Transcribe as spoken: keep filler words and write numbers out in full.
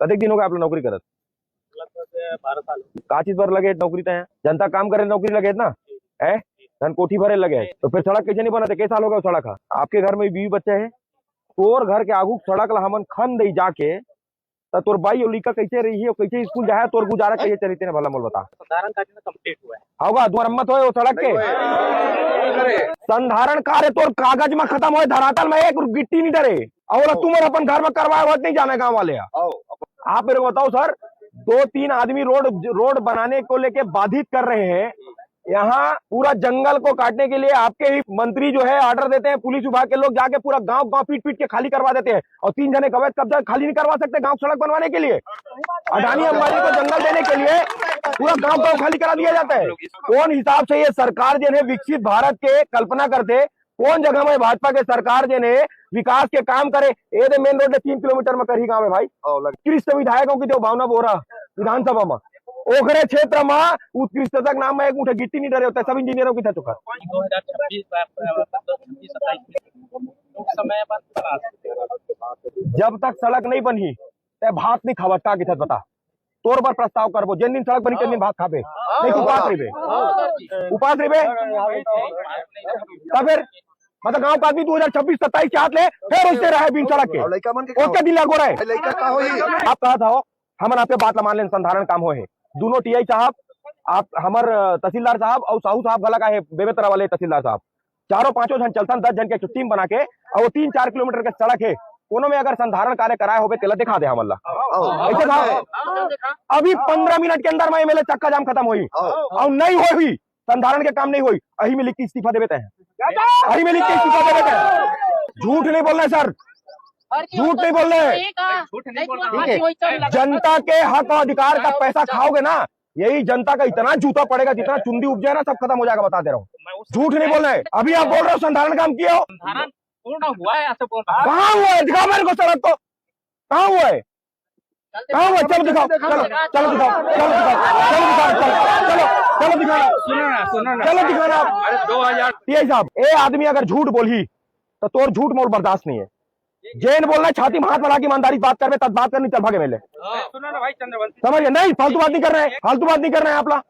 कतेक दिन हो गए आप लोग नौकरी करत? लगभग बारह साल हो गए। का चीज बर लगे नौकरी तय? जनता काम करे नौकरी लगे ना? है? धन कोठी भरे लगे है। तो फिर सड़क कैसे नहीं बनाते? कई साल हो गए सड़क है? आपके घर में बीवी बच्चे हैं, तोर घर के आगू सड़क ला हमन खन दई जाके, त तोर बाई अउ लइका कैसे रही है, कैसे स्कूल जाए, तोर गुजारा कैसे चली, तेने भला मोल बता। संधारण कार्य ना कंप्लीट हुआ है। होगा, मरम्मत होए वो सड़क के? नहीं हुआ है। संधारण कार्य तोर कागज में खत्म होए, धरातल में एक गिट्टी नहीं डरे। और तुम और अपन घर में करवाए, वत नहीं जाने गांव वाले हैं। आप मेरे को बताओ सर, दो तीन आदमी रोड, रोड बनाने को लेके बाधित कर रहे हैं, यहाँ पूरा जंगल को काटने के लिए आपके ही मंत्री जो है ऑर्डर देते हैं, पुलिस विभाग के लोग जाके पूरा गांव गांव पीट पीट के खाली करवा देते हैं, और तीन जने का अवैध कब्जा खाली नहीं करवा सकते गांव सड़क बनवाने के लिए। अडानी अंबानी को जंगल देने के लिए पूरा गांव गांव खाली करा दिया जाता है। कौन हिसाब से ये सरकार जिन्हें विकसित भारत के कल्पना करते, कौन जगह में भाजपा के सरकार जिन्हें विकास के काम करे? ये दे मेन रोड ले तीन किलोमीटर में करही गांव है भाई। उत्कृष्ट विधायक हो कि जो भावना बोरा विधानसभा में, ओकरे क्षेत्र में उत्कृष्टता के नाम में एक मुठे गिट्टी नहीं डरे होता है, सब इंजीनियरों की था चुका। दो हज़ार छब्बीस, मतलब, छब्बीस सत्ताईस में उस समय बंद करा सकते हैं। जब तक सड़क नहीं बनी, ते भात नहीं खावत, का किथत बता? तोर बर प्रस्ताव करबो, जेन दिन सड़क बनी, तेन दिन भात खाबे, नहीं तो उपास रहिबे, उपास रहिबे। तब फिर मतलब गांव का आदमी दो हज़ार छब्बीस सत्ताईस चाहत ले, फिर उससे रहे बिन सड़क के। और लइका मन के का ओके होही? दिल लगो रहे। लइका का होही? आप कहा था हो, हमन आपके बात ला मान लेन, संधारण काम होए हे। दोनों टीआई साहब, आप हमर, अ, तहसीलदार साहब और साहू साहब घला का है, बेमेतरा वाले तहसीलदार साहब, चारों पांचों जन चलथन, दस जन के टीम बना के, और वो तीन चार किलोमीटर के सड़क है, कोनो में अगर संधारण कार्य कराए होबे, तेला दिखा दे हमन ला। आओ। ऐसे था, अभी पंद्रह मिनट के अंदर में एमएलए चक्का जाम खत्म होही, आओ। और नहीं होही, संधारण के काम नहीं होई, अही में लिख के इस्तीफा देवे तय। अही में लिख के इस्तीफा देवे तय। झूठ नहीं बोलना है सर, झूठ नहीं बोलना है। झूठ नहीं बोलना। ठीक है, जनता के हक और अधिकार का पैसा खाओगे ना, यही जनता का इतना जूता पड़ेगा, जितना चुंदी उपजे ना, सब खत्म हो जाएगा, बता दे रहा हूँ। झूठ नहीं बोलना है। अभी आप बोल रहे हो संधारण काम किए हो, संधारण पूर्ण हुआ है, ऐसे बोल रहा हूँ। कहाँ हुआ है? दिखाओ मेरे को सड़क को, कहाँ हुआ है? कहाँ हुआ? चलो दिखाओ, चलो, चलो दिखाओ, चलो दिखाओ, चलो दिखाओ, चलो, चलो, चलो दिखाना। सुनो ना, सुनो ना। चलो दिखाना। अरे, दो हज़ार। टीआई साहब, ए आदमी अगर झूठ बोलही, तो तोर झूठ मोर बर्दाश्त नहीं है। जेन बोलना है, छाती में हाथ बढ़ा के ईमानदारी से बात करबे, तब बात करनी, चल भागे मेले। सुनो ना भाई चंद्रवंशी। समझ गए? नहीं, फालतू बात नहीं करना है, फालतू बात नहीं करना है आपला।